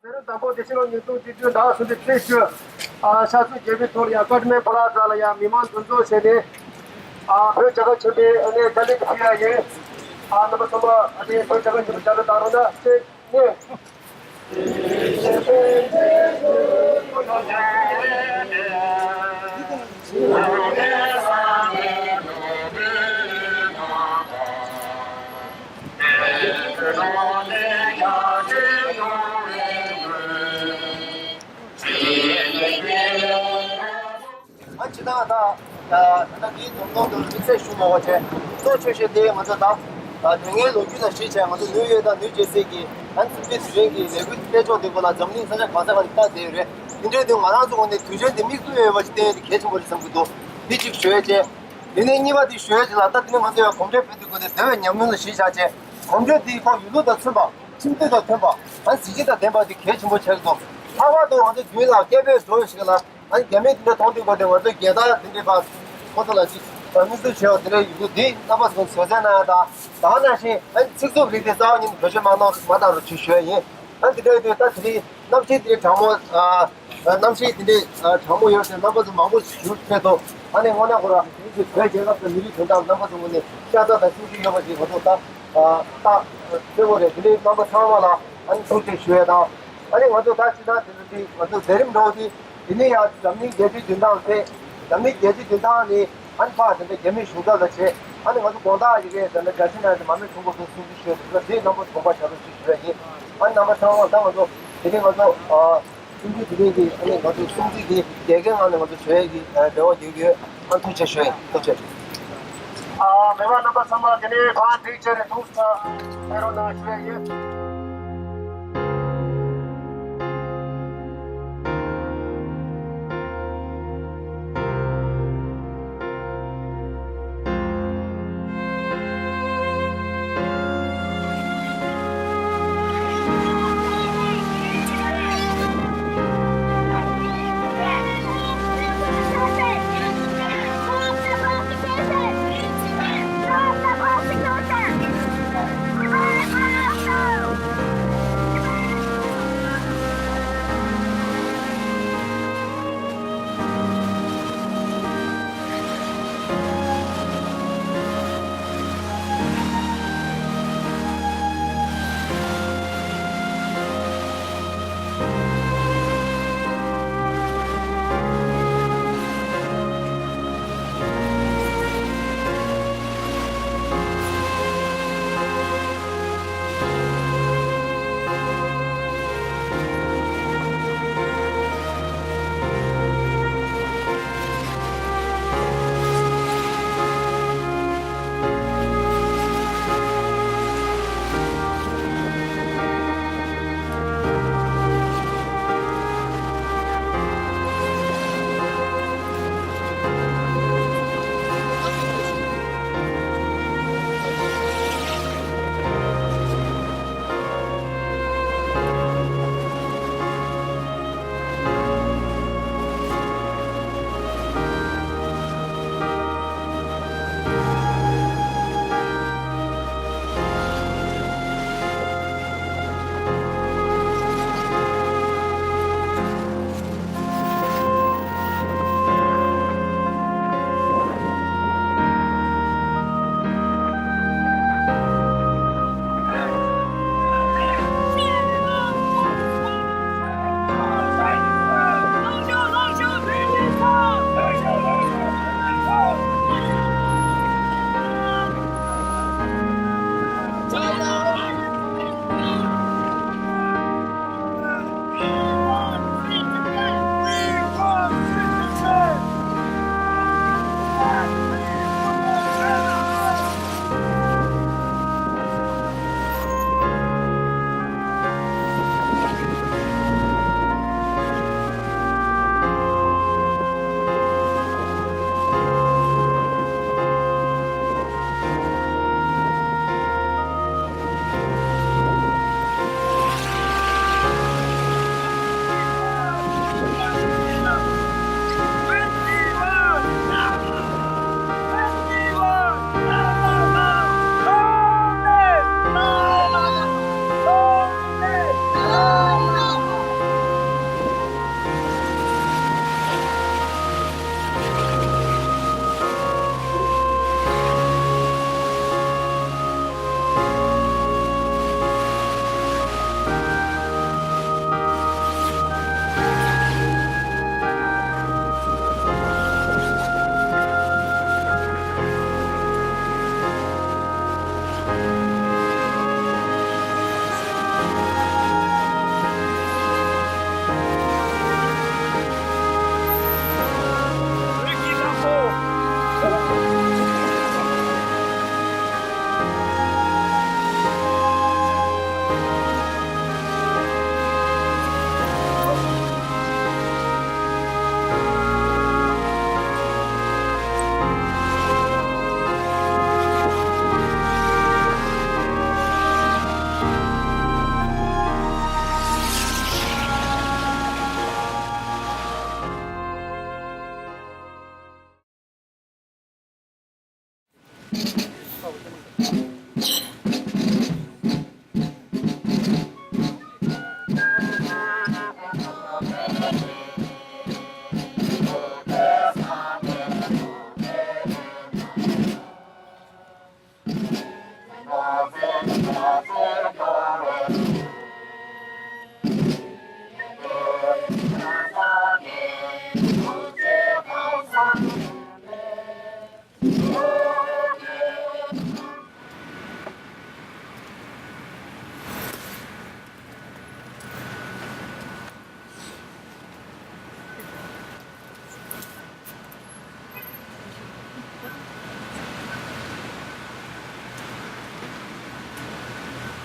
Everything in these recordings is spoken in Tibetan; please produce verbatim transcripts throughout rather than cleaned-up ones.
ཟེར་དང་པོ་བདེ་ཆེན་ལོ་ཉིས་སྟོང་བཅུ་བདུན་ཟླ་བ་གསུམ་པའི་ཚེས་བཅུ། ཨ་ཤར་ཕྱོགས་རྒྱལ་པོའི་ཐོག་ལ་ཡང་ཀ་ཏི་མན་པ་ལ་ཛ་ལ་ཡང་མི་མང་འདུ་འཛོམས་བྱས་ནས། ཨ་བོད་རྒྱལ་ཁབ་ཆེན་པོའི་ཨ་ནི་རྒྱ་གླིང་གི་ཕི་ཡ་ཡིན། ཨ་རྣམ་པ་ཚང་མ་ཨ་ནི་བོད་རྒྱལ་ཁབ་ཆེན་པོའི་རྒྱ་གླིང་དང་རོ་ན་བཅས་ནས། ཨ་ཕྱི་ནང་ད་ད་ད་འདིའི་འཛོམས་སྟོན་དུ་དམིགས་བསལ་ཞུ་མ་དགོས་བྱས། གཙོ་ཆེ་ཤོས་དེ་ང་ཚོ་ད་ད་དེ་སྔའི་ལོ་རྒྱུས་ལ་གཞི་བྱས། ང་ཚོ་ནིའུ་ཡོག་དང་ནིའུ་ཇེ་སི་གི་ཨ་ནི་གསུམ་པའི་དུས་ཆེན་གྱི་ལས་འགུལ་སྤེལ་ཕྱོགས་དེ་སྐོར་ལ་འཛམ་གླིང་ས་ཆ་གང་ས་གང་ནས་ལྟ་བསྡད་ཡོད་རེད། དེ་འདྲའི་དུས་ང་རང་ཚོ་ངོས་ནས་དུས་ཆེན་དེ་མིག་ལྟོས་ཡོད་པ་ཞིག་བསྟན་ཡོད་དེ་གལ་ཆེན་པོ་རེད་བསམ་གྱི་འདུག་འདི་གཅིག་ཞུ་ཡས་བྱས། དེ་ནས་གཉིས་པ་དེ་ཞུ་ཡས་བྱས་ལ། ད་དེ་ནས་ང་ཚོ་ཡང་གོམ་བགྲོད་སྤེལ་དུས་སྐོར་དེ་བོད་པའི་ཉམས་མྱོང་ལ་གཞི་བཞག་བྱས། གོམ་བགྲོད་དེའི་ཁོངས་ཡུལ་ལུགས་དང་མཐུན་པ། ཁྲིམས་མཐུན་དང་མཐུན་པ། ཨ་གཟི་བརྗིད་དང་ལྡན་པ་དེ་གལ་ཆེན་པོ་ཆགས་ཀྱི་འདུག་ལྷག་པར་དུ་ང་ཚོ་རྒྱུན་ལ་སྐད་འབོད་འགྲོ་ཞིག་ལ། ཨ་རྒྱ་མིས་དེ་འདྲ་མཐོང་དུས་སྐབས་དེ་ང་ཚོ་རྒྱལ་དར་དེ་འདྲའི་སྒང་ཁོ་ཚོ་ལ་ཅིག་མིག་ལྟོས་བྱས་པ་དེ་འདྲ་ཡོད་དུས། འདི་རྣམ་པ་ཚོ་གཟབ་གཟབ་གནང་ཡ་དང་། ད་ག་ནང་བཞིན་ཨ་ཚིག་རྩུབ་རིགས་དེ་རྩ་བ་ཉིད་ནས་བེད་སྤྱོད་མ་གནང་མ་གཏང་རོགས་བྱེད་ཞུ་ཡ་ཡིན། ཨ་དེ་འདྲ་ཡོད་དུས་ད་དེ་རིང་གནམ་གཤིས་དེ་གྲང་མོ། ཨ་གནམ་གཤིས་དེ་འདྲའི་གྲང་མོ་ཡོད་ཚེ་རྣམ་པ་ཚོ་མང་པོ་ཞིག་བཞུགས་ཐུབ་འདུག་ཨ་ནི་དངོས་གནས་ཁོ་རང་དེ་རིང་གི་བོད་རྒྱལ་ཁབ་དང་མི་རིགས་དོན་དག་རྣམ་པ་ཚོ་ངོས་ནས་ཤ་ཚ་དང་སེམས་ཤུགས་ཡོད་པ་ཞིག་ང་ཚོ་ད་ཨ་ད་གསལ་པོ་རེད། དེ་འདྲའི་རྣམ་པ་ཚང་མ་ལ་ཨ་ནི་ཐུགས་རྗེ་ཆེ་ཞུ་ཡ་དང་། ཨ་ནི་ང་ཚོ་ད་སྤྱིར་བཏང་དེ་འདྲ་དེ་ང་ཚོ་མཛད་རིམ་འདྲ་བོ་དེ། དེ་ནས་ཡང་འཛམ་གླིང་རྒྱལ་སྤྱིའི་བདུན་ཐང་ཚེ། འཛམ་གླིང་རྒྱལ་སྤྱིའི་བདུན་ཐང་ནས་ཨ་ནི་ཕར་དེ་འདྲ་རྒྱ་མིའི་གཞུང་ཚབ་ལ་བྱས། ཨ་ནི་ང་ཚོ་དགོང་དག་ཡི་གེ་དེ་འདྲ་རྒྱ་ཆེ་ན་དེ་མ་མེད་ཚོང་པ་ཚོ་སྲུང་བརྩི་ཞུས་དེ་འདྲ་དེ་རྣམ་པ་དགོངས་པ་བཞག་རོགས་ཞེས་ཞུ་ཡ་ཡིན། ཨ་ནི་རྣམ་པ་ཚང་མ་ད་ང་ཚོ་དེ་རིང་ང་ཚོ་ཨ་གསུམ་བཅུའི་དུས་ཆེན་གྱི་ཨ་ནི་ང་ཚོ་སྲུང་བརྩི་དེ་རྒྱལ་ཁའི་ངང་ནས་ང་ཚོ་བྱེད་ཡ་གི་ཨ་རེ་བ་ཡོད་ཡོད། ཨ་ཐུགས་རྗེ་ཆེ་ཞུ་ཡ་ཡིན། ཐུགས་རྗེ་ཆེ། ཨ་མེད་པ་རྣམ་པ་ཚང་མ་དེ་ནས་གང་འགྲིག་བྱས་ནས་ཐུགས་ས་ཕེབས་རོགས་གནང་ཞུ་ཡ་ཡིན།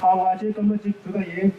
ཨ་བ་ཅེ་སྟོན་པ་གཅིག་ཞུ་ག་ཡིན།